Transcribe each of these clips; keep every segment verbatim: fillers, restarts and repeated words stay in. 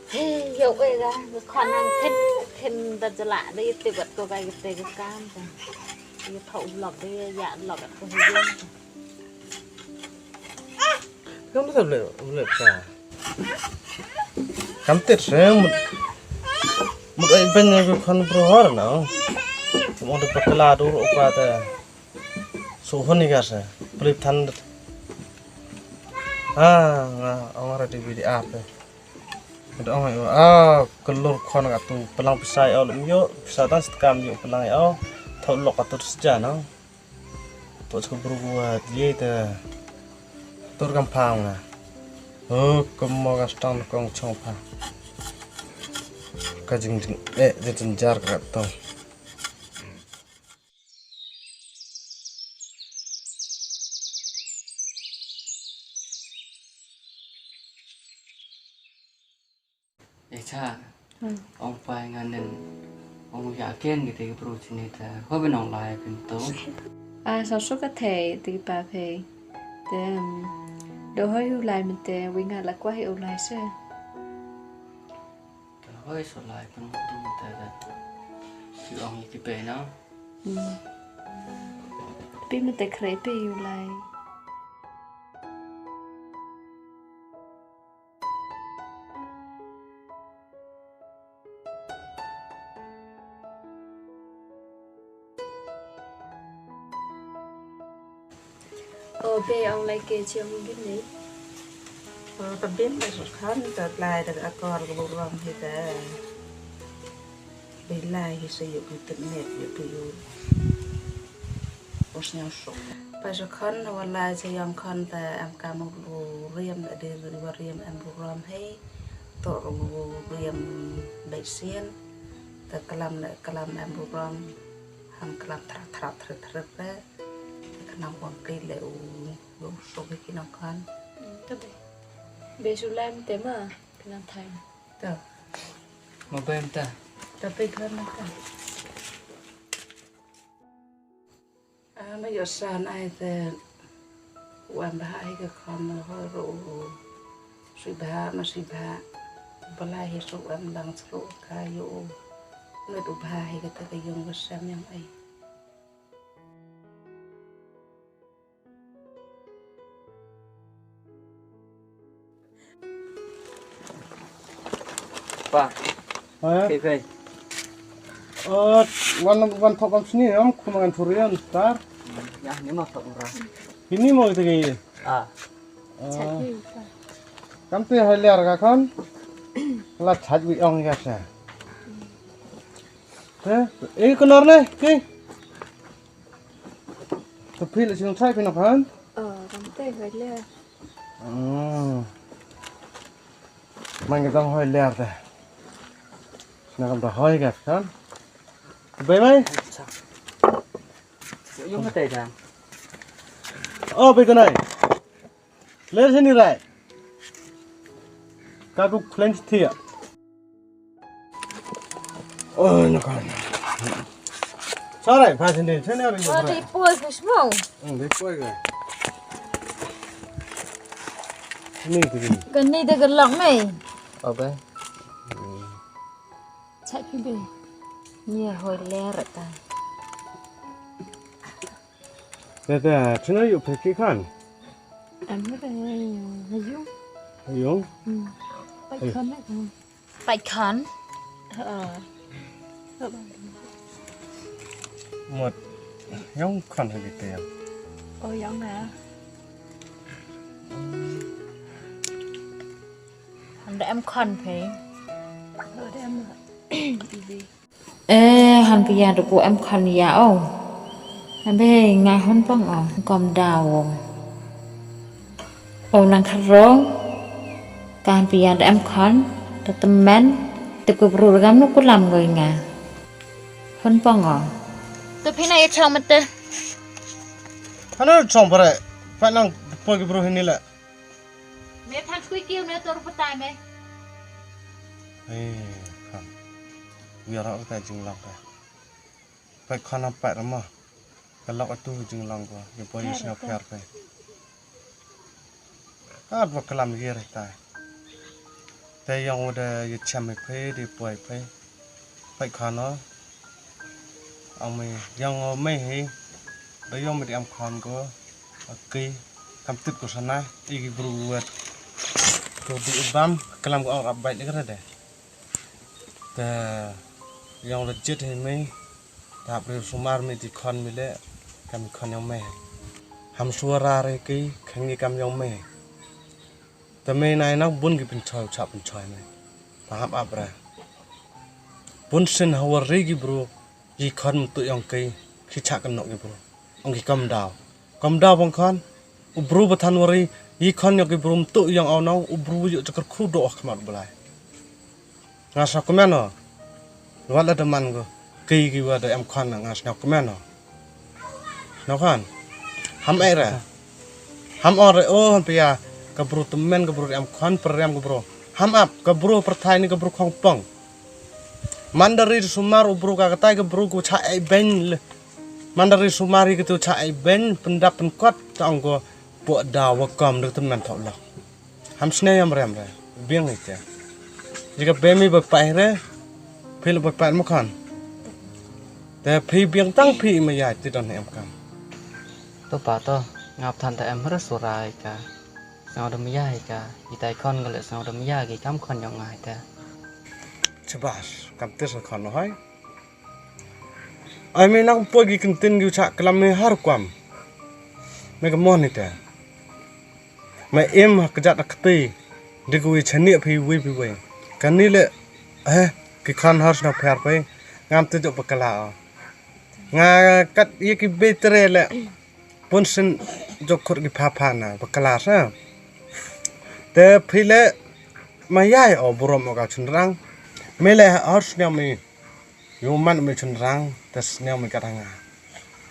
He, ïoh, eh, ga, ka khon nang thin, thin da jala, da ïa tip bad ko ka ïa te ka kam ka. Ïa thok lok, da ïa lok bad ko hi jong. Kam te ble, ble ka. Kam te se mut. Mut ai ben ko khon bro hor na. Mo de pakla dur o ka te. So hon ni ka se. Plip than. Ah, nga, nga ready video ape. Dong ïoh, ah, ka lur khon ka tu, pynlang pisa ïoh lem ïoh, pisa tang stkam ïoh pynlang ïoh, thok lok ka tu sja no. Thok sku bru wa jie te, tur kam pha nga. Oh, kum mo ka stang kong chong pha. Ka jing jing, eh, jing jing jar ka tu. Ïa cha, hmm, ong pai ngan nen, ong ïa ken ki te ki bru chini ta, ho ben ong lai pin to. A sa su ka thei te ki pa phei. Te, um, do hoi u lai min te, wi nga la kwa hi u lai se. Te hoi so lai pin mo tu min te da. Ki ong ïa ki pe na. Hmm. Pi min te khrei pe u lai. O be ong lai ke chiong gin ni. O ta bin da su khan ta lai da akor ka burom hi ta. Be lai hi se yu ku tut net yu ku yu. Us nyau su. Pa su khan wa lai se yong khan ta am ka mo lu riam da de ri wa riam am burom hi. To ru riam beit sien. Te klam le klam em ru rong. Ham klam thra thra thra thra thra. Te khnang wang kri le u wang sok ki nang khan. Te be. Be su lem te ma khnang thai. Te. Ma bem ta. Te be khan ta. Ah, ma ïoh san ai te u em bha hi ka khon ho ro u sui bha ma sui bha. Ba lai hi su em lang sru ka ïoh u. Ngat u bha hi ka te ka yong ka sem yang ai. Pa. Ha? Kei kei. Eh, wan, wan thok bam sini, am, kum ngan thurian, tar. Ya, ni ma thok ura. Ini mo kita kei. Ah. Ah. Kam te hai liar ka kon. La chaj wi ong ya sa. Eh, eh, kenor ne, kei. Ka phil sing chai phi nok han? Oh, kam te hoi ler. Oh. Man ka dang hoi ler te. Na kam da hoi ka kan? Bai mai? Yung ka te dang. Oh, bai ka nai. Ler sini rai. Ka ku klen thia. Oh, na kan. Sarai, pa sini, sini rai. Oh, di poi ke semua. Hmm, di poi ke. Ni tu ni. Kan ni dah gelak ni. Apa? Cak kibe. Ni hoi ler ta. Tete, chuna yu phe ki khan? Am re, hayung. Hayung? Hmm. Pai khan na khan. Pai khan. Ha. Mot, yung khan ha ki te. Oh, yung na. Han da em khan phe. Oh, da em. Ibi. Eh, han pia da ku em khan ya o. Ambe nga hon pang o, kom da o. O nang kharong. Ka han pia da em khan, da temen, te ku bru gam nu ku lam goi nga. Hon pang o. To phi na ya chong mate. Hanu chong pare, pa nang poi ki bru hini la. Me than kui kiu ne tor patai me. Eh, kan. Wi ara ka jinglang ka. Pai khana pai rama. Ka lok atu jinglang ko. Ye poi ye sngap pher pe. Ka dwa kalam ye re tai. Te ïong u da ïa chem hi phi, di poi phi. Phi khon no. Ong mi ïong u mei hi. Da ïong mi di em khon ko. Ki kam tip ko sana. I ki bru wat. Ko di u bam. Kalam ko ong rap bait ni ka de. Te ïong da jit hi mei. Tap ri sumar mi di khon mi le. Kam khon ïong mei. Ham suara re ki. Khangi kam ïong mei. Te mei nai nak bun ki pynchoi chap pynchoi mei. Pahap ap ra. Bun sin hawar ri ki bru. Yi khon myntu ïong ki. Ki chak kan nok ki bru. Ong ki kam daw. Kam daw bang khon. U bru ba than wari. Yi khon ïong ki bru myntu ïong au nong. U bru yu chakar khu do khmat belai. Nga sa kumno. Wat la da man ko. Ki ki wa da em khon nga sa kumno. No khon. Ham ai ra. Ham or re o han pia. Ka bru temen ka bru em khon perem ka bru. Ham ap ka bru perthai ni ka bru khong pong. Mandari sumar u bru ka katai ka bru ku cha ai ben. Mandari sumar hi ka tu cha ai ben pendap penkot ta ong ko. Pok da wa kam da temen thok lok. Ham sne yam rem re. Biang ite. Jika bemi ba pai re. Pil ba pai ma khon. Te phi biang tang phi ma ya ti don em kam. To pa to. Ngap than ta em re surai ka. Sngaw da mya ka. Itai khon gale sngaw da mya ki kam khon yong ngai te. Chabas. Kam tis khon no hai. Ai me nak poi ki kentin ki cha kalam me har kwam. Me ka mon ite. Ma im ha kjat ha kti. Di kwi chani phi wi phi wi. Kani le he ki khan har sna phar phi. Ngam te jok bakala. Nga kat ye ki betre le. Pun sin jok khur ki pha pha na bakala sa. Te phi le ma yai o burom o ka chunrang. Me le har sna mi. Yu man mi chunrang te sniaw mi katanga.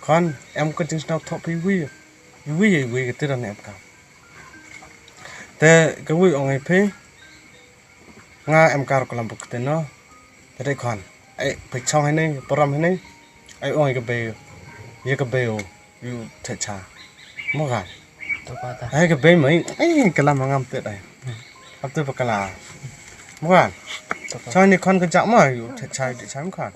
Khon em ka jing sniaw thok phi wi. Wi wi ka tiran em ka. Te ka wi ong ai phi. Nga em kar kalam buk te no. Te dei khon. Ai phi chong hene param hene. Ai ong ai ka be. Ye ka be o. Yu te cha. Mo ka. To pa ta. Ai ka be mai. Ai kalam ngam te dai. Ap te pa kala. Mo ka. To pa. Chong ni khon ka jak ma yu te cha te cha mo ka.